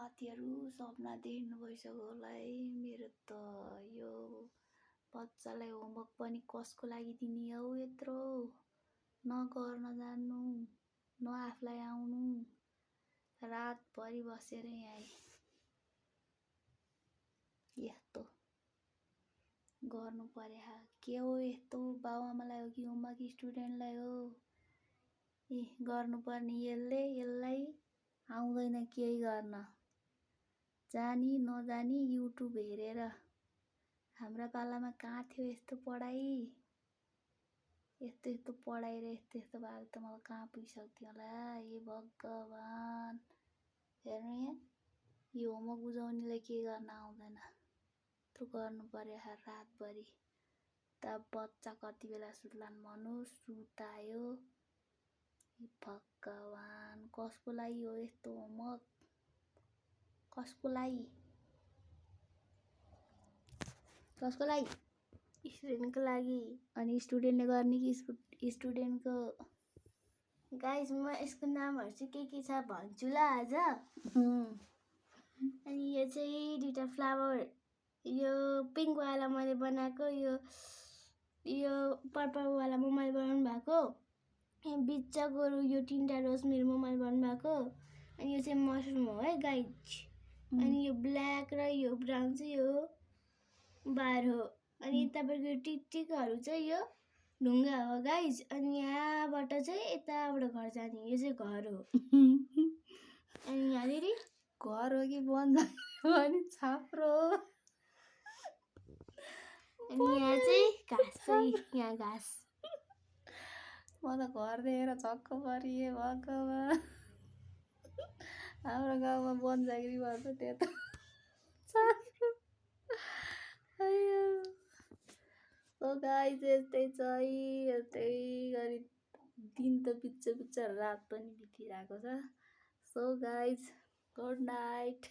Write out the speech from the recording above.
साथीहरू सपना देख्नु भइसक्यो होला है। मेरो त यो बच्चालाई होमवर्क पनि कसको लागि दिने हौ यत्रो, न गर्न जान्नु न आफूलाई आउनु, रातभरि बसेर यहाँ यस्तो गर्नु पर्यो। के हो यस्तो, बाबुआमालाई हो कि होमवर्क स्टुडेन्टलाई हो? ए गर्नुपर्ने यसलाई आउँदैन केही गर्न, जानी नजानी युट्युब हेरेर। हाम्रा पालामा कहाँ थियो यस्तो पढाइ, यस्तो पढाइ र यस्तो बाल त मलाई कहाँ पुगिसक्थ्यो होला। ए भगवान्, हेर्नु यहाँ यो होमवर्क बुझाउनेलाई के गर्न आउँदैन, त्यो गर्नु पर्यो रातभरि। त बच्चा कति बेला सुत्लान् भन्नु, सुतायो। भगवान्, कसको लागि हो यस्तो होमवर्क, कसको लागि? स्टुडेन्टको लागि। अनि स्टुडेन्टले गर्ने कि स्टुडेन्टको? गाइस, म यसको नामहरू चाहिँ के छ भन्छु ल आज। अनि यो चाहिँ दुईटा फ्लावर, यो पिङ्कवाला मैले बनाएको, यो पर्पलवाला मैले बनाउनु भएको, बिचको यो तीनटा रोज मेरो मम्माले बनाउनु भएको। अनि यो चाहिँ मसरुम हो है गाइज। अनि यो ब्ल्याक र यो ब्राउन चाहिँ यो बार हो। अनि यतापट्टि टिकटिकहरू चाहिँ यो ढुङ्गा हो गाइज। अनि यहाँबाट चाहिँ यताबाट घर जाने, यो चाहिँ घर हो। अनि यहाँनिर घर हो कि बन अनि छाप्रो हो। अनि यहाँ चाहिँ घाँस छ, यहाँ घाँस। म त घर देखेर छक्क परिए भगवान्। हाम्रो गाउँमा वन जागिरी भन्छ त्यो त छाप्रो। सो गाइस, यस्तै छ है, यस्तै गरी दिन त बिच रात पनि बितिरहेको छ। So guys, good night.